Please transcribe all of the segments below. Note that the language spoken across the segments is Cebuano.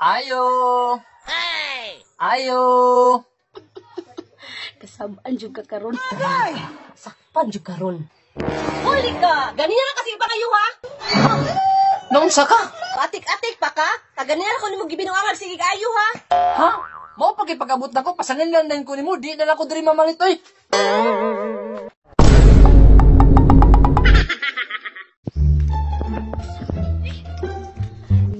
Ayo! Hey! Ayo! Kasabaan jud ka karon. Sakpan jud karon. Huli ka! Ganina na kasi pa kayo ha? Naunsa ka? Atik-atik pa ka? Kaganina ko nimo gibinuangan sige kayo ha? Ha? Mao pag ipag-abot nako, pasanginlan din ko nimo, di na lang ko diri mamalit oy.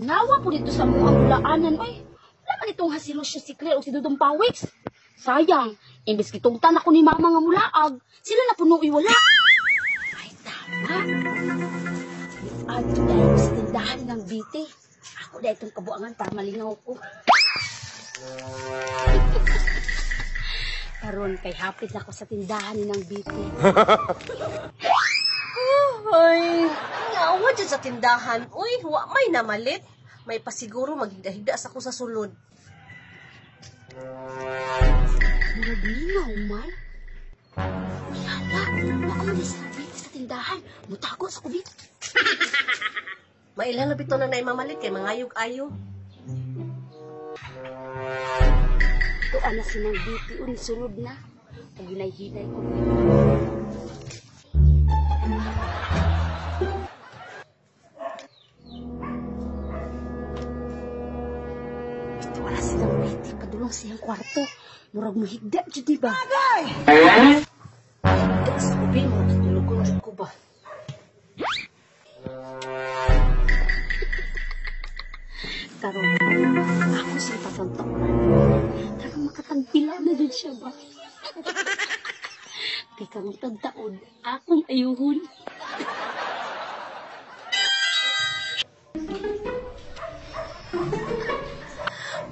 Nawa po dito sa mga bulaanan oy. Wala man itong hasilosyo si Claire o si Dudong Pawiks. Sayang, imbes gitungtan ako ni mama nga mulaag, sila na puno wala. Ay, tama. Adto dahil sa tindahan ng BT. Ako dahil itong kabuangan para malingaw ko. Karon kay hapit na ako sa tindahan ng BT. Ay, ngawa dyan sa tindahan. Uy, wa may namalit. May pasiguro maghigda-higda sa ko sa sulod. Murag mingaw man. Uy, hala. Naku, sa BT sa tindahan. Mutago sa kubit. Mailan na bitaw na naimamalit kay mangayog-ayo. Tuan na sinang BT un sulod na. Pag hinay-hinay ko. Ito wala silang BT. Padulong siyang kwarto. Murag muhigda jud di ba? Higda sa kubi mo, tulugon jud ko ba? Karon ako siyang patantakuran. Karon makatagpila na jud siya ba? Kay karong tagtaon, akong ayuhon.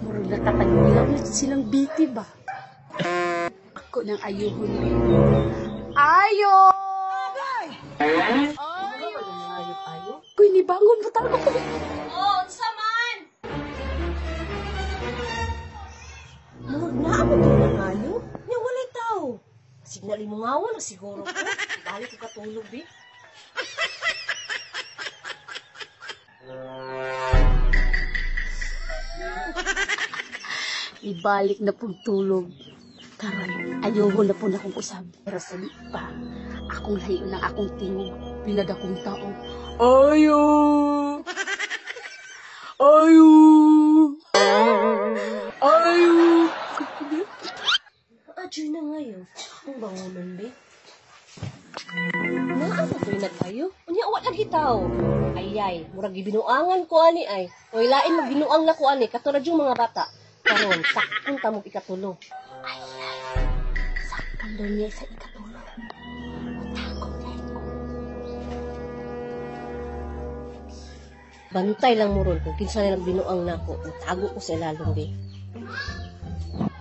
Murag nakatagpila na jud silang biti ba? Ako nang ayuhon. Ayo! Mangayog-ayo? Kuy, nibangon mo talaga ko. Oh, unsa man? Murag na ako itong nangayo. Nya walay tao. Signal mo ngawa na siguro ko. Balik ko katulog, bi. Ibalik na pong tulog. Karon, ayuhon na po na akong usab. Pero sa di pa, akong layo ng akong tingog, pinadakong tao. Ayo! Ayo! Ayo! Adyoy na ngayon. Ang bangonon, bi. Naa ba to'y nag-ayo? Unya, wa lagi tao. Ayay, murag gibinuangan ko ani ay. Oy, lain magbinuang na ko ani, katulad yung mga bata. Karon, sakpon ta mong ikatulo. Sakpan daw niya sa ikatulog. Mutakot dahil ko. Bantay lang mo ron kung kinsa nilang binuang nako, mutago ko sa ilalong bi.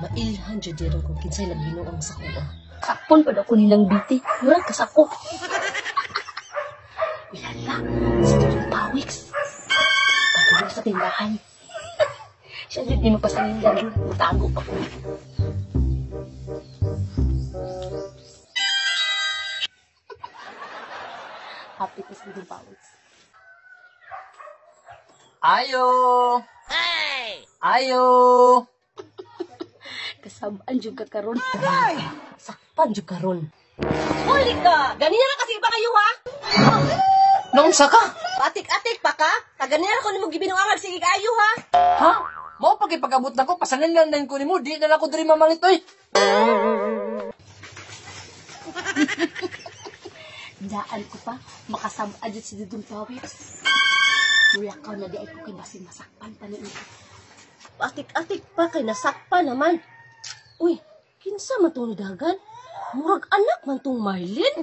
Mailhan jud ron kung kinsa nilang binuang sa kuha. Sakpon pa daw ko nilang biti. Murag kasako. Ilala, si Dudong Pawiks. Padulong sa tindahan. Siya dyan, di mapasanin lang. Mutago pa ko. Happy ko si Dudong Pawiks. Ayo! Hey! Ayo! Kasabaan jud ka karon. Sakpan jud karon. Huli ka! Ganina na kasi pa kayo ha? Naunsa ka? Atik-atik pa ka? Kaganina ko nimo gibinuangan sige kayo ha? Ha? Mao pag ipag-abot nako, pasanginlan din ko nimo, di na lang ko diri mamalit oy. Daan ko pa, makasabaan jud si Dudong Pawiks. Mulakaw na di ay ko kay basin masakpan pa niya. Atik-atik pa kay nasakpa naman. Uy, kinsa man tong nidagan? Murag anak man tong Marlene.